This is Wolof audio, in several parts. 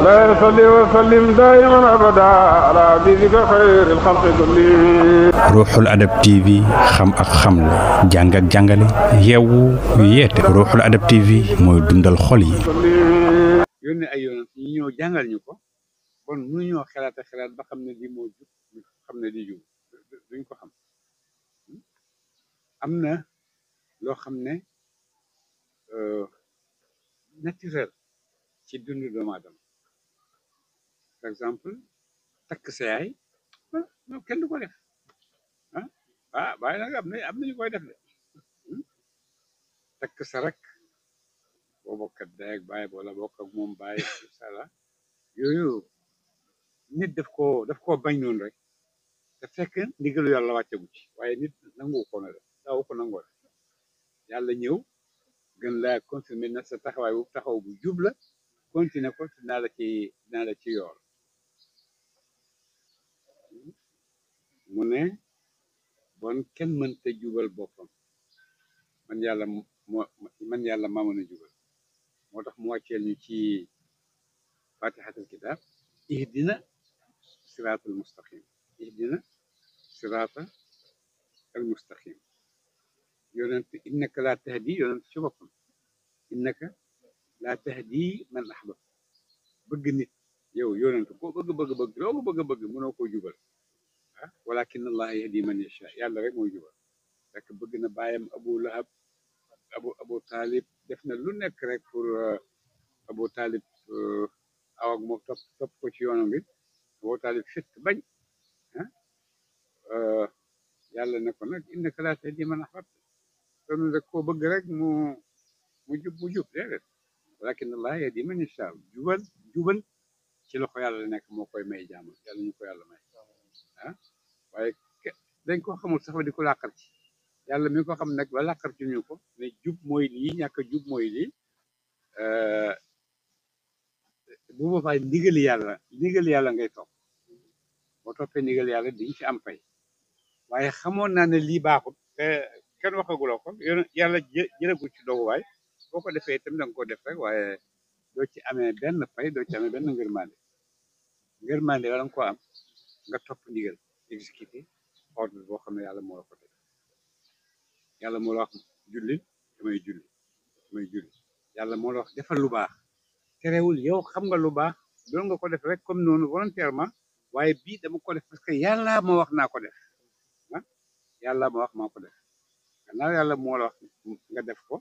لا يصلي وسلم دائما ابدا على حبيبك خير الخلق كلهم. Ruuxul Adab TV xam ak xamle jàng ak jàngale yeewu yeete Ruuxul Adab TV mooy dundal xol yi. yónni ay yoon ñu ñëw jàngal ñu ko bon mënuñoo xalaat a xalaat ba xam ne lii moo jub xam ne lii jub duñ ko xam am na loo xam ne naturel ci dundu doomu aadama par exemple takk sa yaay non kenn du ko def waaye nag am na ñu koy def de takk sa rek boo bokkat day ak baay wala bokk ak moom baay sala yooyu nit daf koo bañ noonu rek te fekk ndigalu yàlla wàccagu ci waaye nit nangu ko na def daaw ko nangoo def yàlla ñëw gën laa confirmer na sa taxawaay bu taxaw bu jub la continuer ko dinaa la ci yool mu ne bon kenn mënta jubal boppam man yàlla maa mën a jubal moo tax mu wàcceel ñu ci fatihatul kitab ihdina siratal mustaqim ihdina sirata al mustaqim yonent innaka laa tahdi yonent ci boppam innaka laa tahdi man ahbab bëgg nit yow yonent koo bëgg loo ko bëgg mënoo koo jubal walakin allah yahdi man yasha yàlla rek mooy jubal rek bëgg na bàyyam abu lahab abu talib def na lu nekk rek pour abu talib aw ak moom topp ko ci yoonam bi abu talib fit bañ yàlla ne ko nag innaka laa tahdi man ahbabta kon rek koo bëgg rek mu jub déedéet walakin allah yahdi man yasha jubal ci loxo yàlla nekk moo koy may jaamu yàlla ñu ko yàlla may waaye dañ ko xamul sax di ko làqar ci yàlla mi ko xam nag ba làqar ci ñu ko ne jub mooy lii ñàkk a jub mooy lii bu boobaa ndigali yàlla ngay topp boo toppee ndigali yàlla di ci am pay waaye xamoon naa ne lii baaxut te kenn waxaguloo ko yàlla jëlagul ci doguwaay boo ko defee itam da nga ko def rek waaye doo ci amee benn pay doo ci amee benn ngërmande wala nga ko am nga topp ndigal exécuté ordre boo xam ne yàlla moo la ko def yàlla moo la wax julli damay julli yàlla moo la wax defal lu baax terewul yow xam nga lu baax doon nga ko def rek comme noonu volontairement waaye bii dama ko def parce que yàlla moo wax naa ko def yàlla moo wax maa ko def gannaaw yàlla moo la wax nga def ko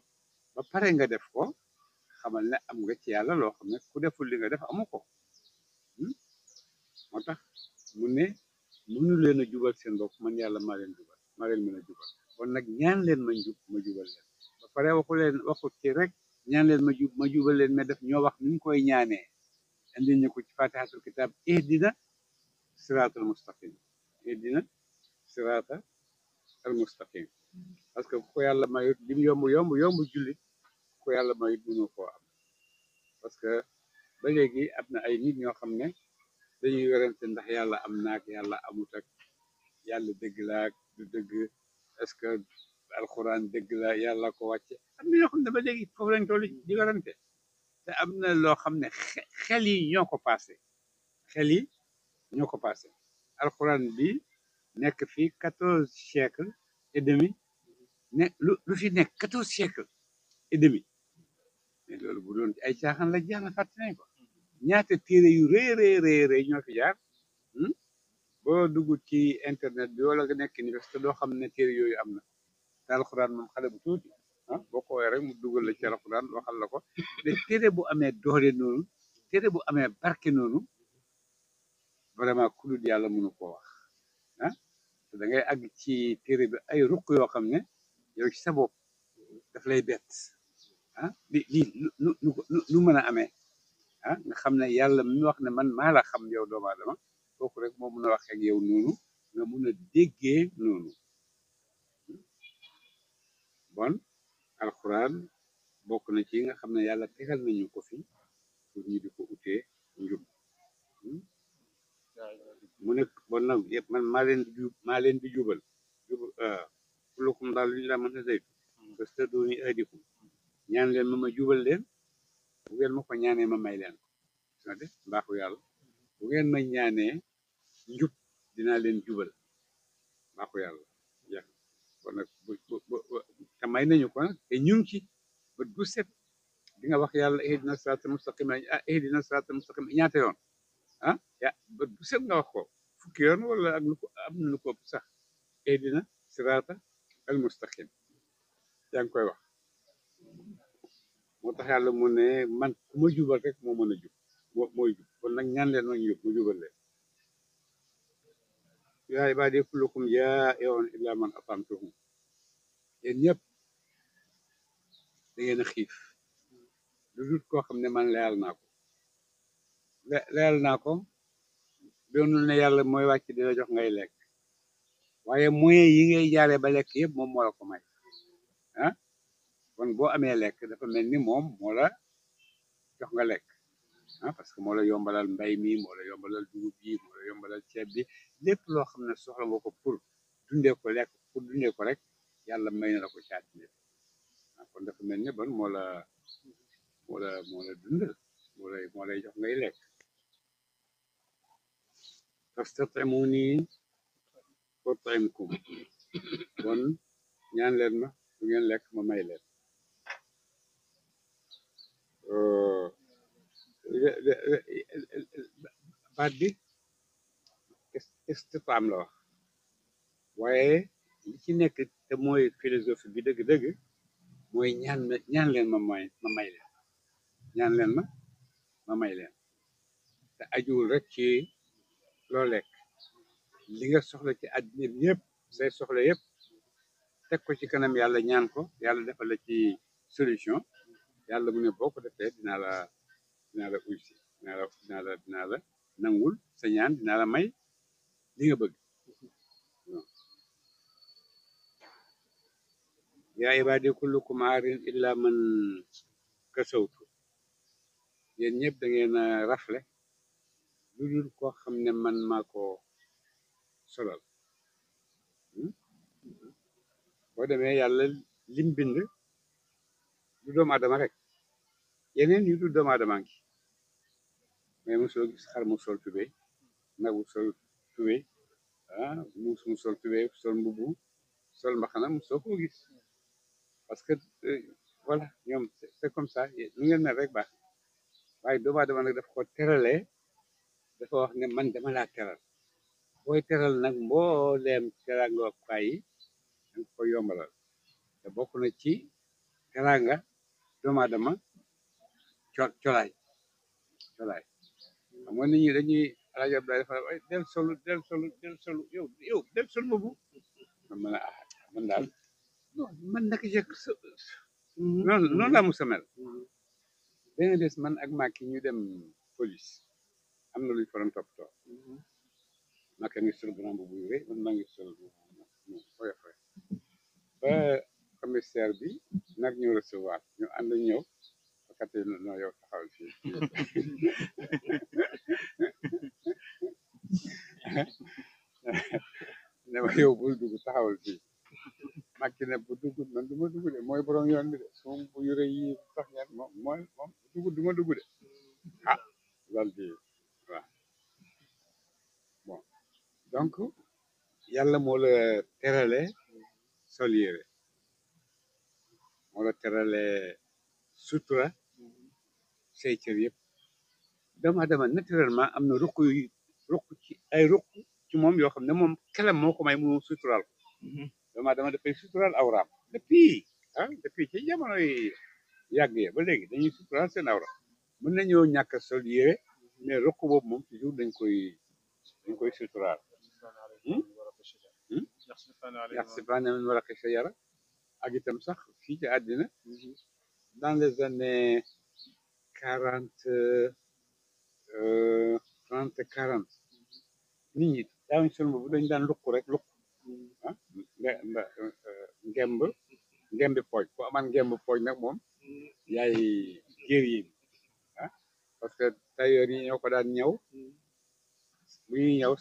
ba pare nga def ko xamal ne am nga ci yàlla loo xam ne ku deful li nga def amu ko moo tax mu ne mënu leen a jubal seen bopp man yàlla maa leen mën a jubal kon nag ñaan leen ma jubal leen ba pare waxut ci rek ñaan leen ma jubal leen mais def ñoo wax nuñ koy ñaanee indi ñu ko ci fatihatul kitab ihdina siratal mustaqim ihdina siratal mustaqim parce que ko yàlla mayut lim yomb jullit ko yàlla mayut mënu koo am parce que ba léegi am na ay nit ñoo xam ne dañuy werante ndax yàlla am naak yàlla amut ak yàlla dëgg la ak du dëgg est-ce que alxuraan dëgg la yàlla ko wàcce am na ñoo xam ne ba léegi foofu lañ toll di werante te am na loo xam ne xel yi ñoo ko passé alxuraan bi nekk fii 14 siècle et demi ne lu fi nekk 14 siècle et demi mais loolu bu doon ci ay caaxaan la jeex na fàtte nañ ko ñaata téere yu rëy ñoo fi jaar boo dugg ci internet bi wala nga nekk université doo xam ne téere yooyu am na te alxuraan moom xale bu tuuti boo ko woowee rek mu dugal la ci alxuraan waxal la ko mais téere bu amee doole noonu téere bu amee barke noonu vraiment ku dul yàlla mënu koo wax te da ngay àgg ci téere bi ay ruq yoo xam ne yow ci sa bopp daf lay bett lii nu mën a amee nga xam ne yàlla mi wax ne man maa la xam yow doomu aadama kooku rek moo mën a wax ak yow noonu nga mën a déggee noonu bon alxuraan bokk na ci nga xam ne yàlla tegal nañu ko fi pour ñu di ko utee njub mu ne bon nag yëpp man maa leen di jubal kullukum daal lu ñu la mën a saytu parce que dooni ahdikum ñaan leen ma jubal leen bu ngeen ma ko ñaanee ma may leen nga def mbaaxu yàlla bu ngeen ma ñaanee njub dinaa leen jubal mbaaxu yàlla jeex kon nag te may nañu ko nag te ñu ngi ci bët bu set di nga wax yàlla ihdina siraatal mustaqim ihdina siraatal mustaqim ñaata yoon ya bët bu set nga wax ko fukki yoon wala ak lu ko am na lu ko ëpp sax ihdina siraata al mustaqim yaa ngi koy wax moo tax yàlla mu ne man ku ma jubal rek moo mën a jub mooy jub kon nag ñaan leen ma ñu jub mu jubal leen yaa ibaadi kullukum jaa'i'un illaa man at'amtuhu yéen ñëpp da ngeen a xiif lu dul koo xam ne man leyal naa ko leyal naa ko doonul ne yàlla mooy wàcc di la jox ngay lekk waaye moyen yi ngay jaaree ba lekk yëpp moom moo la ko may kon boo amee lekk dafa mel ni moom moo la jox nga lekk parce que moo la yombalal mbay mi moo la yombalal dugub bi moo la yombalal ceeb bi lépp loo xam ne soxla nga ko pour dundee ko lekk pour dundee ko rek yàlla may na la ko caati lépp kon dafa mel ni bon moo la dundal moo lay jox ngay lekk fastat'imuni ut'imkum bon ñaan leen ma du ngeen lekk ma may leen baat bi istitaam la wax waaye li ci nekk te mooy philosophie bi dëgg-dëgg mooy ñaan leen ma may leen ñaan leen ma may leen te ajuwul rek ci loo lekk li nga soxla ci àddina bi yëpp say soxla yëpp teg ko ci kanam yàlla ñaan ko yàlla defal la ci solution yàlla mu ne boo ko defee dinaa la uysi dinaa la nangul sa ñaan dinaa la may li nga bëgg yaa ibaadi kullukum aarin illa man kasawtu yéen ñëpp da ngeen a rafle lu dul koo xam ne man maa ko solal boo demee yàlla lim bind du doomu adama rek yeneen yu du doomu adama ngi mais mosoo gis xar mu sol tubéy nag mu sol tubéy muus mu sol tubéy sol mbubu sol mbaxana mosoo koo gis parce que voilà ñoom c'est comme ça nu ngeen mel rek baax waaye doomu adama nag dafa ko teralee dafa wax ne man dama laa teral booy teral nag mbooleem teranga kaay yi danga ko yombalal te bokk na ci teranga doomu adama colaay xam nga nit ñi dañuy rajo Abdoulaye dafa del solu yow del sol boobu man man daal man naka jekk noonu laa musa mel benn bés man ak Macky ñu dem police am na luñ faroon toppatoo Macky ngi sol grand boobu yu rëy man maa ngi sol foye ba commissaire bi nag ñu recevoir ñu ànd ñëw fakate no yow taxawal fii ne ma yow bul dugg taxawal fii Macky ne bu dugg man du ma dugg de mooy borom yoon bi de suma bu yure yi tax ngeen moom du ma dugg de loolu bi waaw bon donc yàlla moo la terale sol yére moo la terale sutura say cër yëpp doomu adama naturellement am na ruq ci moom yoo xam ne moom xelam moo ko may mu suturaal ko doomu adama dafay suturaal awraam depuis ci jamono yi yàgg ya ba léegi dañuy suturaal seen awra mën nañoo ñàkk sol yére mais ruq boobu moom toujours dañ koy suturaal yaxsifaana min waraqi shajara ak itam sax fii ci àddina dans les années 30-40 nit ñi daawuñ sol boobu dañ daan lukk rek lukk ngembi pooj ku amaan ngemb pooj nag moom yaay géer yi parce que tailleur yi ñoo ko daan ñëw bu ñuy ñëw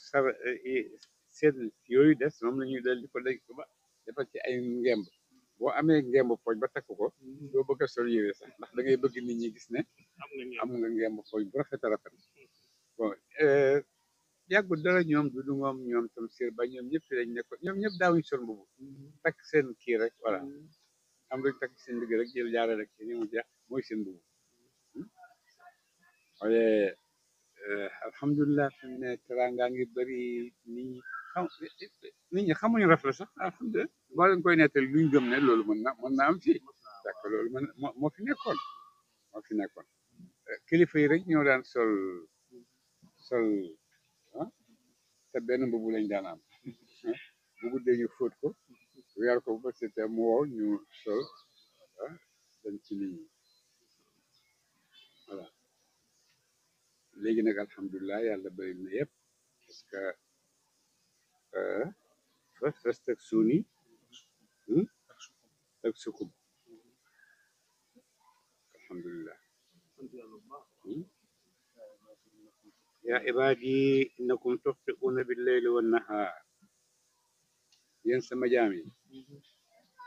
seen yooyu des moom la ñuy dal di ko ba defal ci ay ngemb boo amee ngemb pooj ba takk ko doo bëgg a sol yére sax ndax da ngay bëgg nit ñi gis ne am nga ngemb pooj bu rafet a rafet bon yàggul dara ñoom du moom ñoom tam sir ba ñoom ñëpp fi lañ nekkoon ñoom ñëpp daawuñ sol mbubu takk seen kii rek voilà am luñ takk seen digg rek jël jaare rek ci ni mu jeex mooy seen mbubu waaye alhamdulilah fi mu ne teranga ngi bëri nit ñi xamuñu rafet sax alhamdulilah boo leen koy nettal luñ gëm ne loolu mën na am fii fekk loolu moo fi nekkoon kilifa yi rek ñoo daan sol te benn mbubu lañ daan am bu guddee ñu fóot ko weer ko ba c'était mu wow ñu sol dañ ci nit ñi voilà léegi nag alhamdulilah yàlla bëri na yëpp parce que fas teg suuni ak sukub alhamdulilah ya ibadi innakum tuxti'una bil-layli wan-nahar yéen sama jaam yi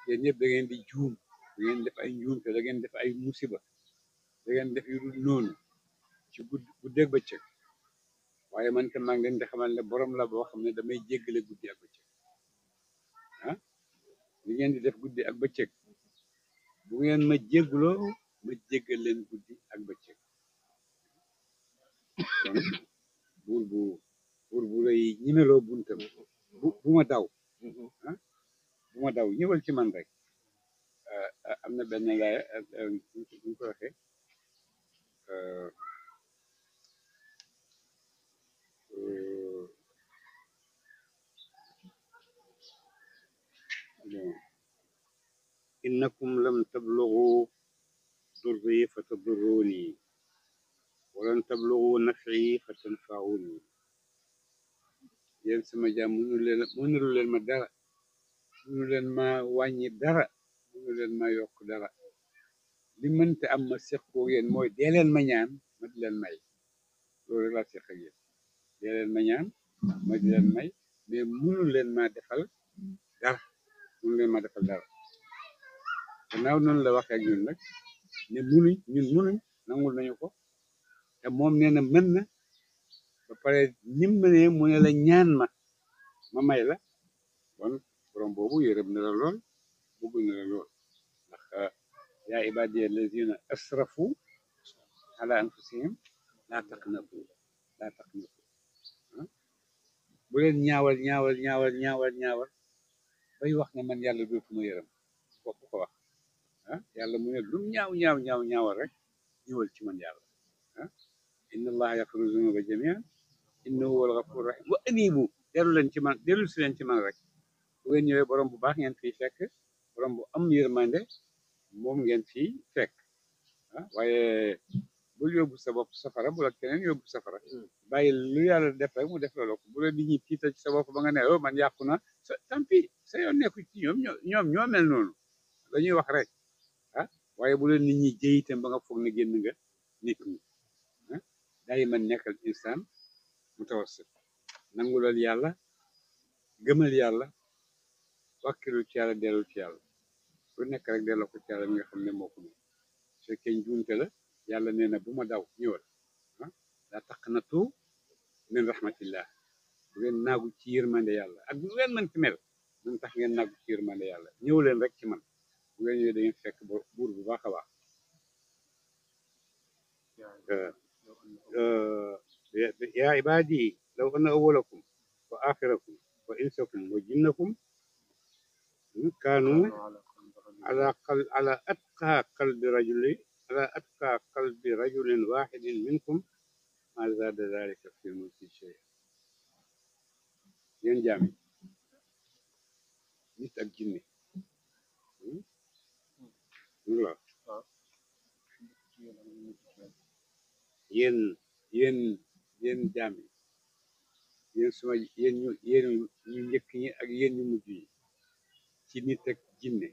yéen ñëpp da ngeen di juum da ngeen def ay njuumte da ngeen def ay musiba da ngeen def yu dul noonu ci guddeeg bëccëg waaye man tam maa ngi leen di xamal ne borom la boo xam ne damay jéggale guddi ak bëccëg li ngeen di def guddi ak bëccëg bu ngeen ma jégguloo ma jéggal leen guddi ak bëccëg kon buur bu lay ñimeloo buntam bu ma daw bu ma daw ñëwal ci man rek am na benn laaya ñu ko waxee innakum lam tablughu durri fa tadurruni walan tablughu naf'i fa tanfa'uni yéen sama jaam mënulu leen ma dara mënulu leen ma wàññi dara mënulu leen ma yokk dara li mënte am ma seq ko yéen mooy dee leen ma ñaan ma di leen may loolu rek laa seq ak yéen dee leen ma ñaan ma di leen may mais mënulu leen ma defal dara mënulu leen ma defal dara gannaaw noonu la waxee ak ñun nag ne munuñ nangul nañu ko te moom nee na mën na ba pare nim mënee mu ne la ñaan ma may la kon borom boobu yërëm na la lool bëgg na la lool ndax yaa ibadiya allazina asrafu ala anfusihim laa taqnatu bu leen ñaawal bay wax ne man yàlla dootuma yërëm kooku ko wax yàlla mu ne lum ñaawal rek ñëwal ci man yàlla inna allaha yaghfiru zunuba jamian innahu huwal ghafurur rahim wa anibu dellu si leen ci man rek bu ngeen ñëwee borom bu baax ngeen fiy fekk borom bu am yërmande moom ngeen fiy fekk waaye bul yóbbu sa bopp safara bu la keneen yóbbu safara bàyyi lu yàlla def rek mu def loolu ko bu la nit ñi tiital ci sa bopp ba nga ne man yàqu na tampi sa yoon nekku ci ñoom ñoo mel noonu dañuy wax rek waaye bu la nit ñi jëyitam ba nga foog ne génn nga nit ñi dayi man nekkal insaan mutawassit nangulal yàlla gëmal yàlla wàkkilu ci yàlla dellu ci yàlla lu nekk rek delloo ko ci yàlla mi nga xam ne moo ko moom su fekkee njuumte la yàlla nee na bu ma daw ñëwal daa taqnatu min rahmatillah bu ngeen naagu ci yërmande yàlla ak bu ngeen mën ci mel man tax ngeen naagu ci yërmande yàlla ñëw leen rek ci man bu ngeen ñëwee da ngeen fekk buur bu baax a baax yaa ibaadi law anna awwalakum wa axirakum wa insakum wa jinnakum kaanu ala atqa qalbi rajulin waxidin minkum ma zaada dalika fi mulki shay yéen jaam yi nit ak jinne la yéen jaam yi yéen ñu njëkk ñi ak yéen ñu mujj yi ci nit ak jinne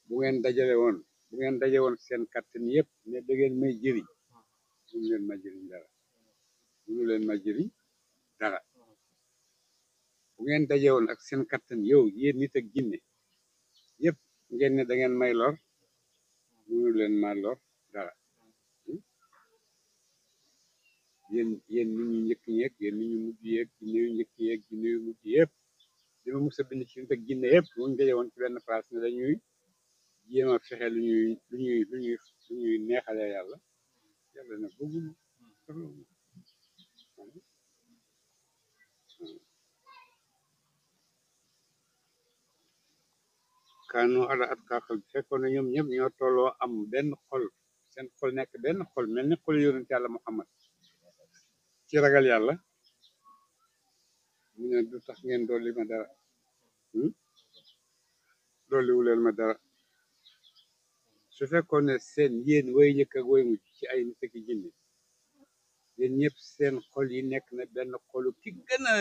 bu ngeen daje woon seen kàttan yépp ne da ngeen may jëriñ mënu leen ma jëriñ dara bu ngeen daje woon ak seen kàttan yow yéen nit ak jinne ngeen ne da ngeen may lor mënu leen ma lor dara yéen nit ñu njëkk ñeeg yéen nit ñu mujj yeeg jinne yu njëkk yeeg jinne yu mujj yëpp li ma mus a bind ci nit ak jinne yëpp buñ daje woon ci benn place ne dañuy jéem a fexe lu ñuy neexale yàlla yàlla nag bëgguma kaanu ala at kaaxal bi fekkoon na ñoom ñëpp ñoo tolloo am benn xol seen xol nekk benn xol mel ni xol yonent yàlla Muhammad ci ragal yàlla ñu ne du tax ngeen dolli ma dara dolliwu leen ma dara su fekkoon ne seen yéen way njëkk ak way mujj ci ay nit ak jinne yéen ñëpp seen xol yi nekk na benn xolu ki gën a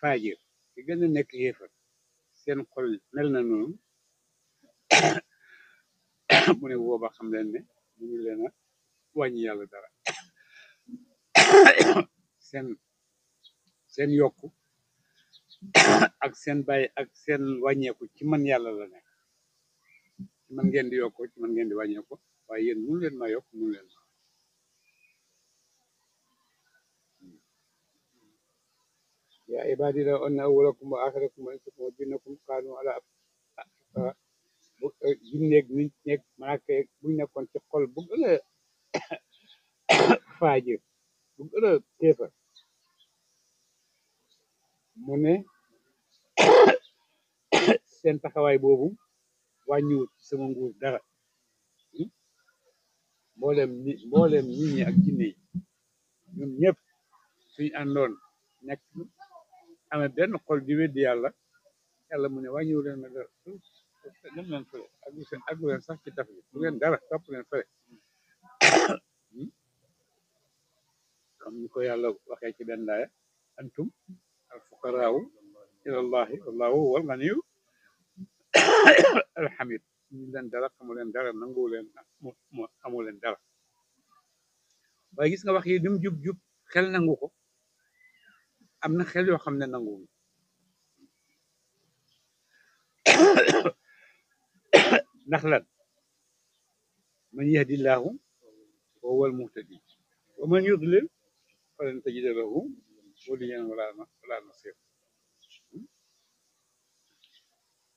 faajir ki gën a nekk yéefar seen xol mel na noonu mu ne booba xam leen ne mënu leen a wàññi yàlla dara seen yokku ak seen bàyyi ak seen wàññeeku ci man yàlla la nekk ci man ngeen di yokko ci man ngeen di wàññeeku waaye yéen mënu leen ma yokk mënu leen ma yaa ibaadi law anna awwalakum wa aaxirakum wa insakum wa jinnakum kaanu ala jinneeg nit ñeeg malaaka yeeg buñ nekkoon ci xol bu gën a faajir bu gën a kéefar mu ne seen taxawaay boobu wàññiwut ci sama nguur dara mboolem nit ñi ak jinne yi ñoom ñëpp suñ àndoon nekk amee benn xol di weddi yàlla yàlla mu ne wàññiwu leen ma dara dem leen fële aggu leen sax ci taf bi bu ngeen dara topp leen fële comme ni ko yàlla waxee ci benn laaya antum al fuqaraawu ilallahi wallahu huwal ganiyyu alhamid ñu leen dara xamu leen dara nangu leen amu leen dara waaye gis nga wax yi nim jub xel nangu ko am na xel yoo xam ne nanguwuñ ndax lan man yahdillahu fa huwal muhtadi wa man yudlil falan tajida lahu waliyyan wala nasir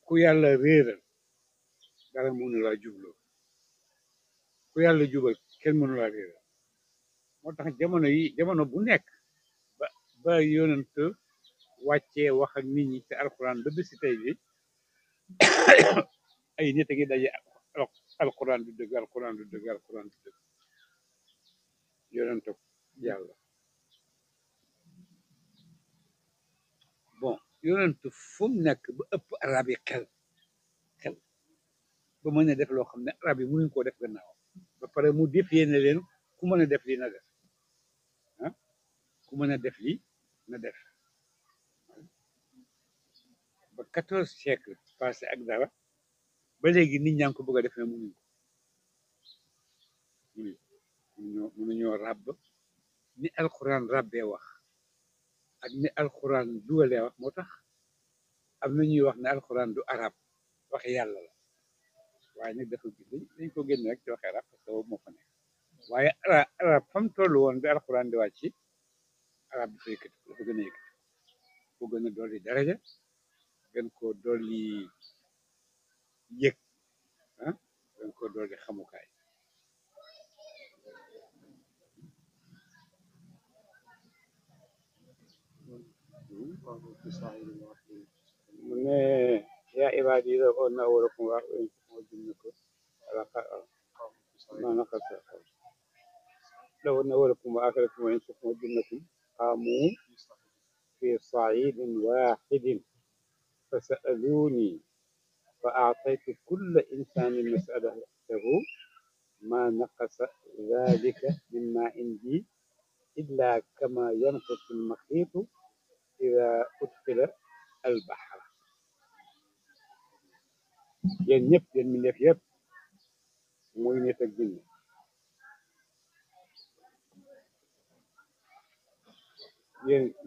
ku yàlla réeral dara mënu laa jubloo ku yàlla jubal kenn mënu laa réeral moo tax jamono bu nekk ba yonent wàccee wax ak nit ñi te alquran ba bisi tey bi ay nit a ngi daje alquran du dëgg alquran du dëgg alquran du dëgg yonent yàlla bon yonent fu mu nekk ba ëpp arab yi xel ba mën a def loo xam ne arab yi mënuñ koo def gannaaw ba pare mu défier ne leen ku mën a def lii na def ku mën a def lii na def ba 14 siècle passé ak dara ba léegi nit ñaa ngi ko bëgg a def ne mënuñ ko mënuñoo ràbb ni alquran ràbbee wax ak ni alquran dugalee wax moo tax am na ñuy wax ne alquran du arab waxe yàlla la waaye nag dafa dañ ko génn rek ci waxe arab parce que boobu moo fa nekk waaye arab fam toll woon bi alquran di wàcc arab dafa yëkkati dafa gën a yëkkati ko gën a dolli daraja gën koo dolli yëg gën koo dolli xamukaay mu ne yaa ibaadi law anna awwalakum wa aaxirakum wa jinnakum ma naqasa law anna awwalakum wa aaxirakum wa insakum wa jinnakum qaamu fi sa'iidin waahidin فسألوني فأعطيت كل إنسان مسألته ما نقص ذلك مما عندي إلا كما ينقص المخيط إذا أدخل البحر yéen ñëpp yéen mi def yëpp muy nit ak jinne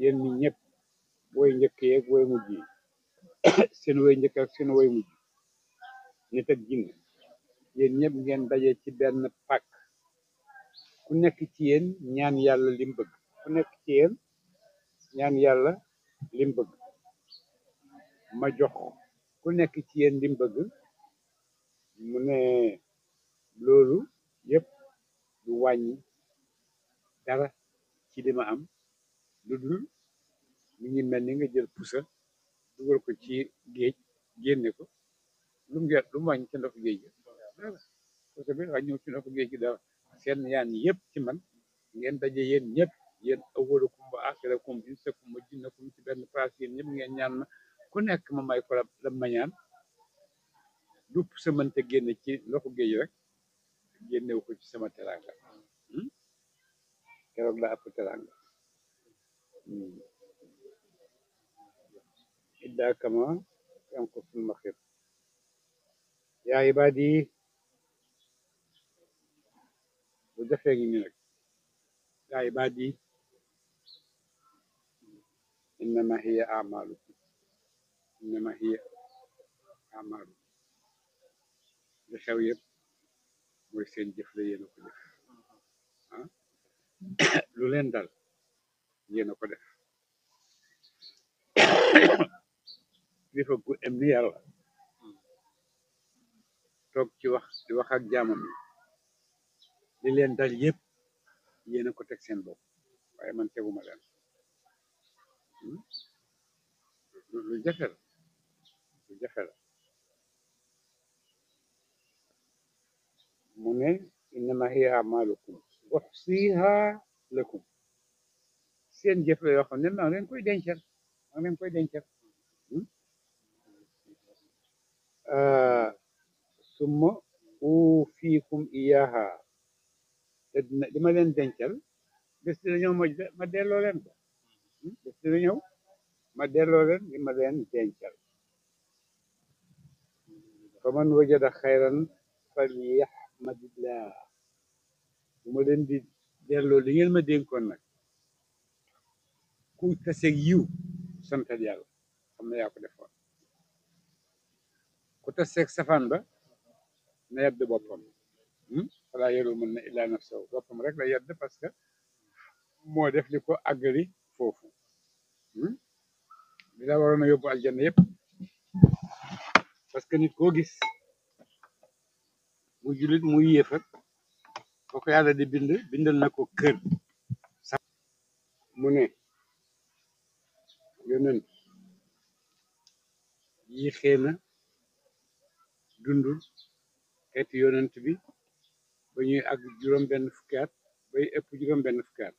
yéen ñi ñëpp woy njëkk yeeg woy mujj yi seen woy njëkk ak seen woy mujj nit ak jinne yéen ñëpp ngeen daje ci benn pàkk ku nekk ci yéen ñaan yàlla lim bëgg ku nekk ci yéen ñaan yàlla lim bëgg ma jox ku nekk ci yéen lim bëgg mu ne loolu yëpp du wàññi dara ci li ma am lu dul mi ngi mel ni nga jël pusa dugal ko ci géej génne ko lu mu wàññi ci ndox géej gi dara pusa bi wàññiw ci ndox géej gi dara seen yaan yëpp ci man ngeen daje yéen ñëpp yéen awwalakum wa axirakum insakum wa jinnakum ci benn place yéen ñëpp ngeen ñaan ma ku nekk ma may ko la ma ñaan du pusa mënta génne ci ndoxu géej rek génnew ko ci sama teranga keroog la ëpp teranga idda kama yanqusul maxir yaa ibaadi bu jafee ngi ni nag yaa ibaadi innama hiya amalukum innama hiya amalukum li xew yëpp mooy seen jëf la yéen a ko def lu leen dal yéen a ko def kilifa gu em ni yàlla toog ci wax di wax ak jaamam yi li leen dal yëpp yéen a ko teg seen bopp waaye man teguma leen lu jafe la lu jafe la mu ne innama hiya amalukum uxsiha lakum seen jëf la yoo xam ne maa ngi leen koy dencal maa ngi leen koy dencal summa ufiikum iyaha te di ma leen dencal bés dina ñëw ma delloo leen ko bés dina ñëw ma delloo leen di ma leen dencal fa man wajada xayran falyahmadillah bu ma leen di delloo li ngeen ma dénkoon nag ku taseeg yiw santal yàlla xam na yaa ko defoon ku taseeg safaan ba na yedd boppam wala yelu mën na illaa nafsahu boppam rek la yedd parce que moo def li ko àggali foofu li la waroon a yóbbu aljanna yëpp parce que nit koo gis mu julit muy yéefar boo ko yàlla di bindal na ko kër mu ne yonent yi xeena dundul xeeti yonent bi ba ñuy àgg juróom benn fukki at bay ëpp juróom benn fukki at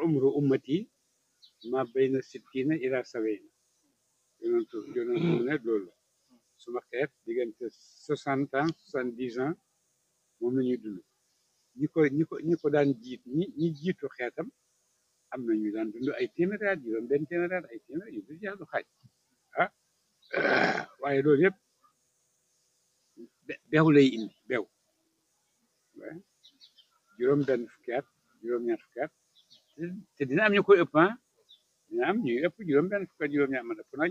umru ummati ma bayna sittina ila sabina yonentu mu ne loolu suma xeet diggante 60 ans 70 ans moom la ñuy dund ñi ko daan ñi jiitu xeetam am na ñu daan dund ay téeméeri at juróom benn téeméeri at ay téeméer yu du jeex du xaaj waaye loolu yëpp beew lay indi beew juróom benn fukki at juróom ñaar fukki at te dina am ñu koy ëpp dina am ñuy ëpp juróom benn fukki at juróom ñaar man ëpp naa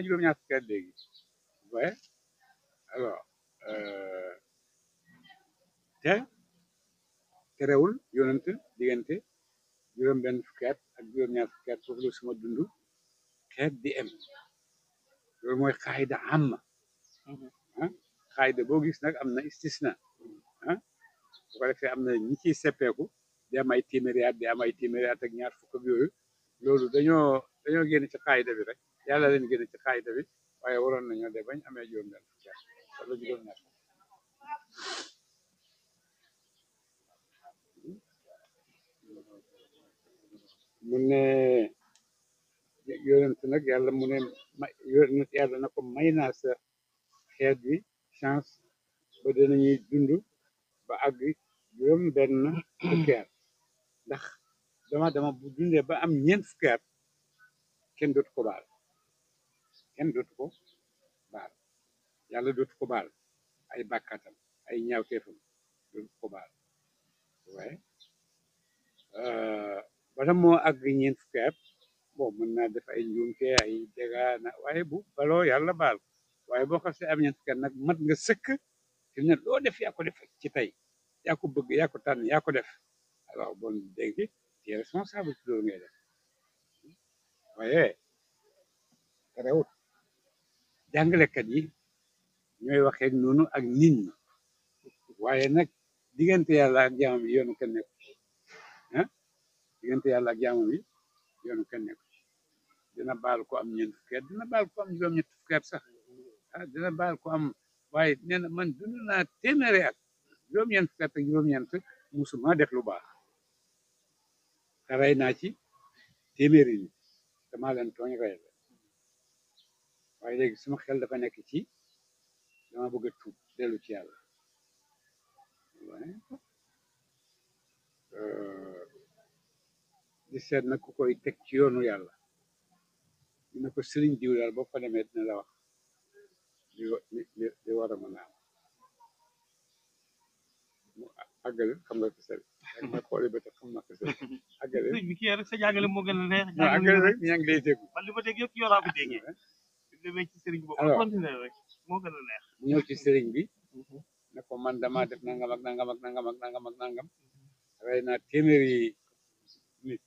juróom ñaar fukki at léegi waaye alors te terewul yonent diggante juróom benn fukki at ak juróom ñaar fukki at foofu la suma dund xeet di em loolu mooy xaayida amma xaayida boo gis nag am na istisna bu ko defee am na ñi ciy seppeeku di am ay téeméeri at di am ay téeméeri at ak ñaar fukk ak yooyu loolu dañoo génn ci xaayida bi rek yàlla leen génn ci xaayida bi waaye waroon nañoo de bañ amee juróom benn fukki at wala juróom ñaar mu ne yonent nag yàlla mu ne yonent yàlla na ko may naa sa xeet bi chance ba dinañuy dund ba àgg juróom benn fukki at ndax dama bu dundee ba am ñeent fukki at kenn dootu ko baal yàlla dootu ko baal ay bàkkaatam ay ñaawteefam dootu ko baal waaye bala moo àgg ñeent fukki at bon mën naa def ay njuumte ay dégâts na waaye bu baloo yàlla baal waaye boo xasee am ñeent fukki at nag mat nga sëkk fi mu ne loo def yaa ko def ci tey yaa ko bëgg yaa ko tànn yaa ko def alors bon dégg tu es responsable ci loolu ngay def waaye terewut jàngalekat yi ñooy waxee noonu ak nit ñi waaye nag diggante yàlla ak jaamam yi yoonu kenn nekku ci ah diggante yàlla ak jaamam yi yoonu kenn nekku ci dina baal ko am ñeent fukki at dina baal ko am juróom-ñett fukki at sax ah dina baal ko am waaye nee na man dund naa téeméeri at juróom-ñeent fukki at ak juróom-ñeent musuma def lu baax te rey naa ci téeméeri nit damaa leen tooñ rey la waaye léegi suma xel dafa nekk ci dama bëgg a tuub dellu ci yàlla di seet nag ku koy teg ci yoonu yàlla dina ko sëriñ diw daal boo fa demee dina la wax li war a mën a am mu àggale xam nga ko sëriñ ak ma xooli ba tax xam naa ko sëriñ àggale bi kii rek sa jàngale moo gën a neex àggale rek ñaa ngi lay déglu man li ma dégg yëpp yoraa ko déggee demee ci sëriñ boobu alors continuer rek moo gën a neex mu ñëw ci sëriñ bi ne ko man dama def nangam ak nangam ak nangam ak nangam ak nangam rey naa téeméeri nit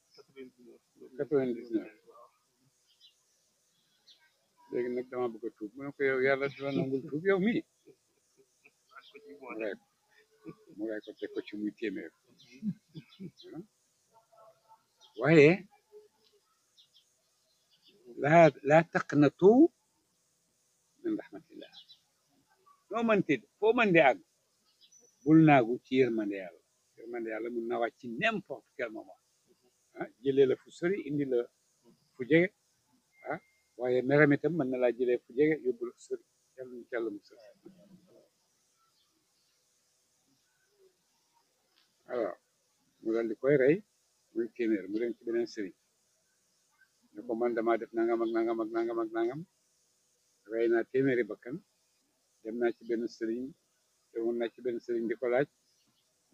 99 léegi nag dama bëgg a tuub mu ne ko yow yàlla du la nangul tuub yow mii mu rey ko teg ko ci muy téeméer waaye laa taqnatu min rahmatillah noo mënti foo mën di àgg bul naagu ci yërmande yàlla mun na wàcc ci n'importe quel moment ah jëlee la fu sori indi la fu jege ah waaye meram itam mën na laa jëlee fu jege yóbbu la fu sori yàlla ñu yàlla mu sori alors mu dal di koy rey muy téeméer mu dem ci beneen sëriñ ne ko man dama def nangam ak nangam ak nangam ak nangam rey naa téeméeri bakkan dem naa ci benn sëriñ demoon naa ci benn sëriñ di ko laaj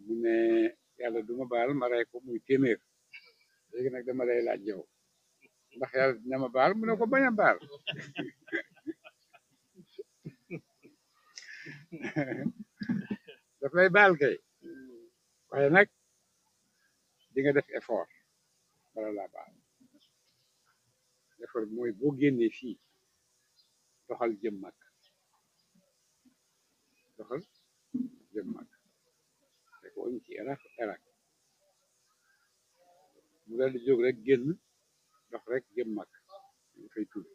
mu ne yàlla duma baal ma rey ko muy téeméer léegi nag dama lay laaj yow ndax yàlla dina ma baal mu ne ko bañ a baal daf lay baal kay waaye nag di nga def effort bala laa baal effort mooy boo génnee fii doxal jëm mag rek woñ ci Irak mu dal di jóg rek génn dox rek jëm mag ñu fay tudd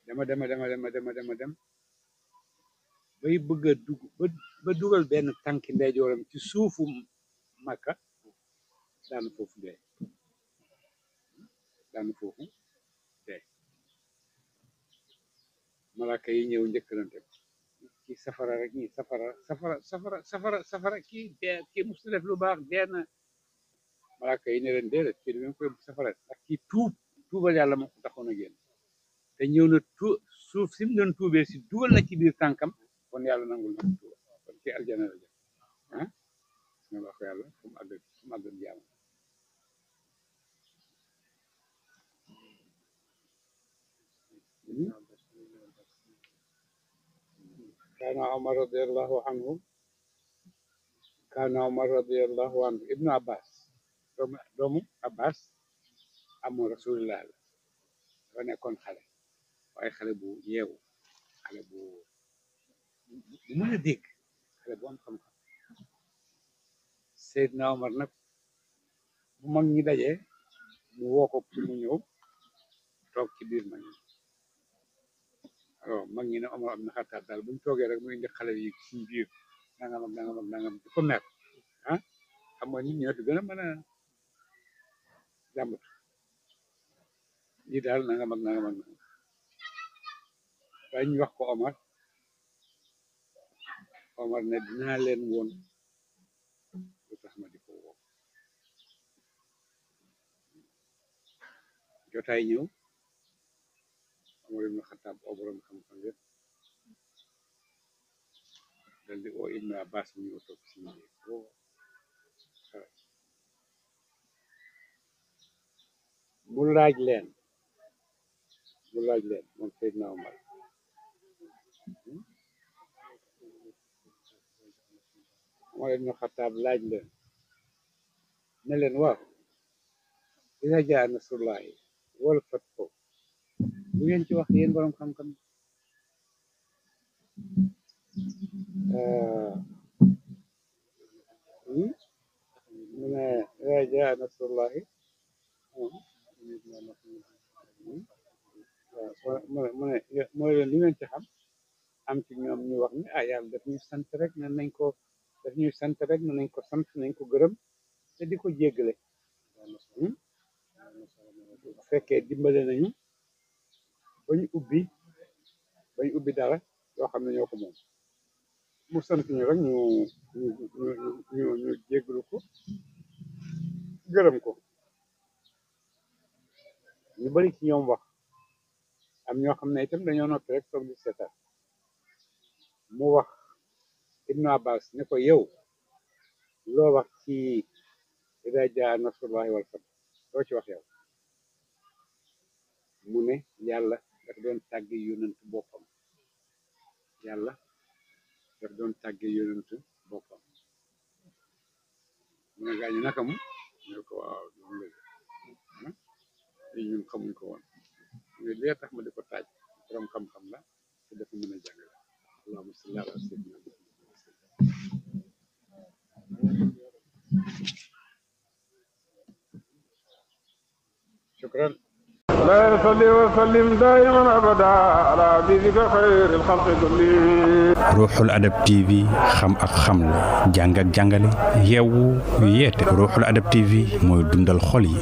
dema dem bay bëgg a dugg ba dugal benn tànki ndeyjooram ci suufu Makka daanu foofu dee malaaka yi ñëw njëkkalante ci safara rek ñi safara kii musu def lu baax dee na malaaka yi ne leen déedéet kii du koy safara ndax kii tuubal yàlla moo ko taxoon a génn te ñëw na suuf si mu doon tuubee si dugal na ci biir tànkam kon yàlla nangul na tuuba kon ci aljana la jëm ah nga wax yàlla fu mu àggal jaamu kaana Omar radiallahu anhu ibnu Abbas doomu Abbas amoo rasulillah la dafa nekkoon xale waaye xale bu yeewu xale bu mën a dégg xale bu am xam-xam Seydina Omar nag bu mag ñi dajee mu woo ko pour mu ñëw toog ci biir mag ñi alors mag ñi ne Omar am na xattaat daal buñ toogee rek mu indi xale yi suñ biir nangam ak nangam di ko mer ah xam nga nit ñoo fi gën a mën a jàmbat lii daal nangam ak nangam waaye ñu wax ko Omar ne dinaa leen woon lu tax ma di ko woo jotaay ñëw Omar ibn Xattaab oo borom xam-xam yëpp dal di oo Ibn Abbas mu ñëw toog si biir bu mu laaj leen moom Seydina Omar Omar ibn Xattaab laaj leen ne leen waaw iza jaa nasrullahi wal fathu bu ngeen ci wax yéen borom xam-xam mu ne iza jaa nasrullahi mooy leen lu ngeen ci xam am ci ñoom ñu wax ni yàlla daf ñuy sant rek ne nañ ko nañ ko gërëm te di ko jéggale bu fekkee dimbale nañu bañ ubbi dara yoo xam ne ñoo ko moom mu sant ñu rek ñu jéggalu ko gërëm ko ñu bari ci ñoom wax am ñoo xam ne itam dañoo noppi rek toog di seetaan mu wax Ibnu Abbas ne ko yow loo wax ci idaa jaa nasrullahi wal fath loo ci wax yow mu ne yàlla daf doon tàgge yonentu boppam mu ne gaañu naka mu ne ko waaw loolu la ñun xamuñ ko woon mais li tax ma di ko taaj borom xam-xam la te dafa mën a jàngale allahumma salli ala sayyidina shukran لا يصلي وسلم دائما ابدا على حبيبك خير الخلق كلهم. ruuxul adab TV xam ak xamle jàng ak jàngale yeewu yeete ruuxul adab TV mooy dundal xol yi.